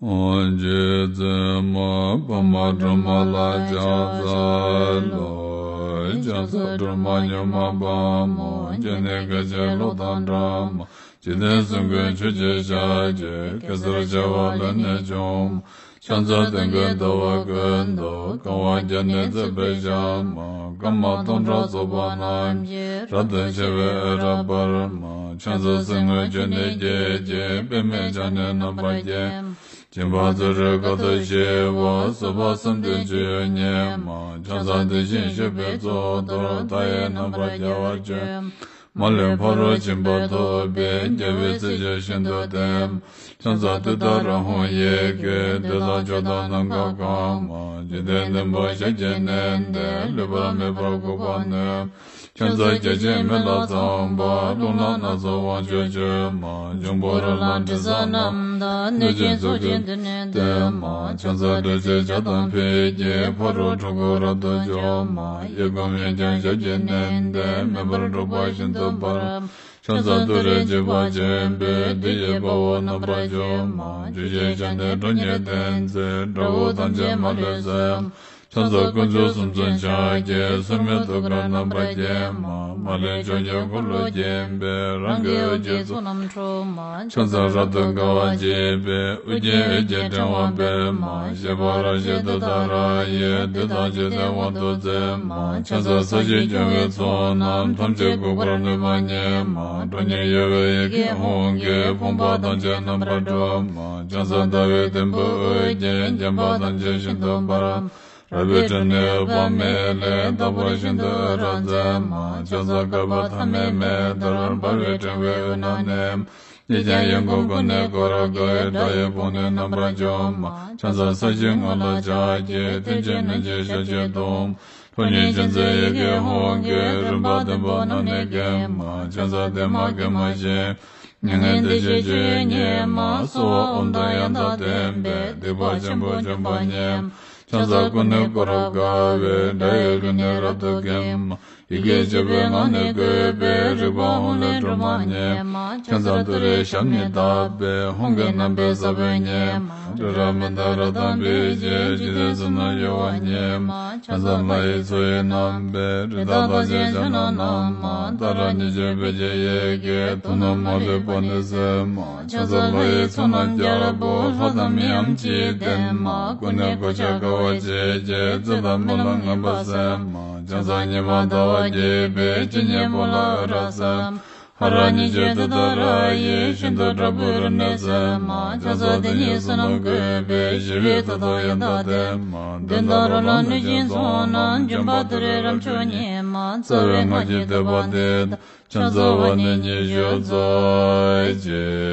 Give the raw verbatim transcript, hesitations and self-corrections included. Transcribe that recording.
རྗེ་བཙུན་མ་འཕགས་མ་སྒྲོལ་མ་ལ་ཕྱག་འཚལ་ལོ། ཕྱག་འཚལ་སྒྲོལ་མ་མྱུར་མ་དཔའ་མོ། ཁྱོད་ནི་སྐད་ཅིག་གློག་དང་འདྲ་མ། འཇིག་རྟེན་གསུམ་མགོན་ཆུ་སྐྱེས་ཞལ་གྱི། གེ་སར་བྱེ་བ་ལས་ནི་བྱུང་མ། ཕྱག་འཚལ་སྟོན་ཀའི་ཟླ་བ་ཀུན་ཏུ། གང་བ་བརྒྱ་ནི་བརྩེགས་པའི་ཞལ་མ། སྐར་མ་སྟོང་ཕྲག་ཚོགས་པ་རྣམས་ཀྱིས། རབ་ཏུ་ཕྱེ་བའི་འོད་རབ་འབར་མ། ཕྱག་འཚལ་གསེར་དངུལ་ཆུ་ནས་སྐྱེས་ཀྱི། པདྨས་ཕྱག་ནི་རྣམ་པར་བརྒྱན་མ། སྦྱིན་པ་ཚུ་རོལ་ཀ་ཏུ་ཞི་བ། བཟོད་པ་བསམ་གཏན་སྤྱོད་ཡུལ་ཉིད་མ། ཕྱག་འཚལ་དེ་བཞིན་གཤེགས་པའི་གཙུག་ཏོར། མཐའ་ཡས་རྣམ་པར་རྒྱལ་བར་སྤྱོད་མ། མ་ལུས་ཕ་རོལ་ཕྱིན་པ་ཐོབ་པའི། རྒྱལ་བའི་སྲས་ཀྱིས་ཤིན་ཏུ་བསྟེན་མ། ཕྱག་འཚལ་ཏུཏྟཱ་ར་ཧཱུྃ་ཡི་གེ། བདུད་དང་ཕྱོགས་དང་ནམ་མཁའ་གང་མ། འཇིག་རྟེན་བདུན་པོ་ཞལ་གྱིས་མནན་ཏེ། ལུས་པ་མེད་པར་འགུགས་པར་ནུས་མ། ཕྱག་འཚལ་བརྒྱ་བྱིན་མེ་ལྷ་ཚངས་པ། རླུང་ལྷ་སྣ་ཚོགས་དབང་ཕྱུག་མཆོད་མ། འབྱུང་པོ་རོ་ལངས་དྲི་ཟ་རྣམས་དང་། གནོད་སྦྱིན་ཚོགས་ཀྱིས་མདུན་ནས་བསྟོད་མ། ཕྱག་འཚལ་སྒྲོལ་ཆེན་ཇ་དང་འབིགས་བྱེད། ཕ་རོལ་འཁྲུལ་འཁོར་རབ་ཏུ་འཇོམས་མ། གཡས་བསྐུམ་གཡོན་བརྐྱང་ཞབས་ཀྱིས་མནན་ཏེ། མེ་འབར་འཁྲུག་པ་ཤིན་ཏུ་འབར་མ། ཕྱག་འཚལ་ཏུ་རེ་འཇིགས་པ་ཆེན་པོས། བདུད་ཀྱི་དཔའ་བོ་རྣམ་པར་འཇོམས་མ། བཅུ་ཞལ་ཕྱག་ནི་ཁྲོ་གཉེར་ལྡན་མཛད། དགྲ་བོ་ཐམས་ཅད་མ་ལུས་གསོད་མ། ཕྱག་འཚལ་དཀོན་མཆོག་གསུམ་མཚོན་ཕྱག་རྒྱའི། སོར་མོས་ཐུགས་ཀར་རྣམ་པར་བརྒྱན་མ། མ་ལུས་ཕྱོགས་བཅུར་འཁོར་ལོས་བརྒྱན་པའི། རང་གི་འོད་ཀྱི་ཚོགས་རྣམས་འཁྲུག་མ། ཕྱག་འཚལ་རབ་ཏུ་དགའ་བ་བརྗིད་པའི། ཨོ་རྒྱན་འོད་ཀྱི་ཕྲེང་བ་སྤེལ་མ། བཞད་པ་རབ་བཞད་ཏུཏྟཱ་ར་ཡིས། བདུད་དང་འཇིག་རྟེན་དབང་དུ་མཛད་མ། ཕྱག་འཚལ་ས་གཞི་སྐྱོང་བའི་ཚོགས་རྣམས། ཐམས་ཅད་འགུགས་པར་ནུས་པ་ཉིད་མ། ཁྲོ་གཉེར་གཡོ་བའི་ཡི་གེ་ཧཱུྃ་གིས། ཕོངས་པ་ཐམས་ཅད་རྣམ་པར་སྒྲོལ་མ། ཕྱག་འཚལ་ཟླ་བའི་དུམ་བུས་དབུ་བརྒྱན། བརྒྱན་པ་ཐམས་ཅད་ཤིན་ཏུ་འབར་མ། རལ་པའི་ཁྲོད་ནས་འོད་དཔག་མེད་ལས། རྟག་པར་ཤིན་ཏུ་འོད་རབ་མཛད་མ། ཕྱག་འཚལ་བསྐལ་པ་ཐ་མའི་མེ་ལྟར། འབར་བའི་ཕྲེང་བའི་དབུས་ན་གནས་མ། གཉིས་ཀྱང་ཡིད་ཀུན་ཀུན་ནས་བསྐོར་དགའི། དགྲ་ཡི་དཔུང་ནི་རྣམ་པར་འཇོམས་མ། ཕྱག་འཚལ་ས་གཞིའི་ངོས་ལ་ཕྱག་བགྱི། མཐུ་ཆེན་ནུས་ཆེན་ཞལ་གྱི་གདུང་མ། ཕོ་ཉའི་མཆུ་འཛིན་ཡི་གེ་ཧཱུྃ་གིས། རིམ་པ་བདུན་པོ་རྣམས་ནི་འགེམས་མ། ཕྱག་འཚལ་བདེ་མ་དགེ་མ་ཞི་མ། མྱ་ངན་འདས་ཞི་སྤྱོད་ཡུལ་ཉིད་མ། གསོལ་བ་ཨོཾ་དང་ཡང་དག་ལྡན་པས། སྡིག་པ་ཆེན་པོ་འཇོམས་པ་ཉིད་མ། ཕྱག་འཚལ་ཀུན་ནས་བསྐོར་རབ་དགའ་བའི། དགྲ་ཡི་རླུང་ནི་རབ་ཏུ་འགེམས་མ། ཡི་གེ་བཅུ་པའི་ངག་ནི་བཀོད་པའི། རིག་པ་ཧཱུྃ་ལས་སྒྲོལ་མ་ཉིད་མ། ཕྱག་འཚལ་ཏུ་རེའི་ཞབས་ནི་བརྡབས་པས། ཧཱུྃ་གི་རྣམ་པའི་ས་བོན་ཉིད་མ། སྤྲོས་བྲལ་མི་འདའ་རབ་དང་འབིགས་བྱེད། འཇིག་རྟེན་གསུམ་རྣམས་གཡོ་བ་ཉིད་མ། ཕྱག་འཚལ་ལྷ་ཡི་མཚོ་ཡི་རྣམ་པའི། རི་དྭགས་ཐམས་ཅད་ཕྱག་ན་བསྣམས་མ། ཏཱ་ར་གཉིས་བརྗོད་བོད་ཀྱི་ཡི་གེས། དུག་རྣམས་མ་ལུས་པ་ནི་སེལ་མ། ཕྱག་འཚལ་ལྷ་ཡི་ཚོགས་རྣམས་རྒྱལ་པོ། ལྷ་དང་མིའམ་ཅི་ཡིས་བསྟེན་མ། ཀུན་ནས་གོ་ཆ་དགའ་བ་བརྗིད་ཀྱིས། རྩོད་དང་སྨོན་ལམ་ངན་པ་སེལ་མ། ཕྱག་འཚལ་ཉི་མ་ཟླ་བ་རྒྱས་པའི། ཇི་སྙེད་པོ་ལ་འོད་རབ་གསལ་མ། ཧ་ར་གཉིས་བརྗོད་ཏུཏྟཱ་ར་ཡིས། ཤིན་ཏུ་དྲག་པོའི་རིམས་ནད་སེལ་མ། ཕྱག་འཚལ་དེ་ཉིད་བསོད་ནམས་བཀོད་པའི། ཞི་བའི་མཐུ་དང་ཡང་དག་ལྡན་མ། གདོན་དང་རོ་ལངས་གནོད་སྦྱིན་ཚོགས་རྣམས། འཇོམས་པ་ཏུ་རེ་རབ་མཆོག་ཉིད་མ། རྩ་བའི་སྔགས་ཀྱི་བསྟོད་པ་འདི་དང་། ཕྱག་འཚལ་བ་ནི་ཉི་ཤུ་རྩ་གཅིག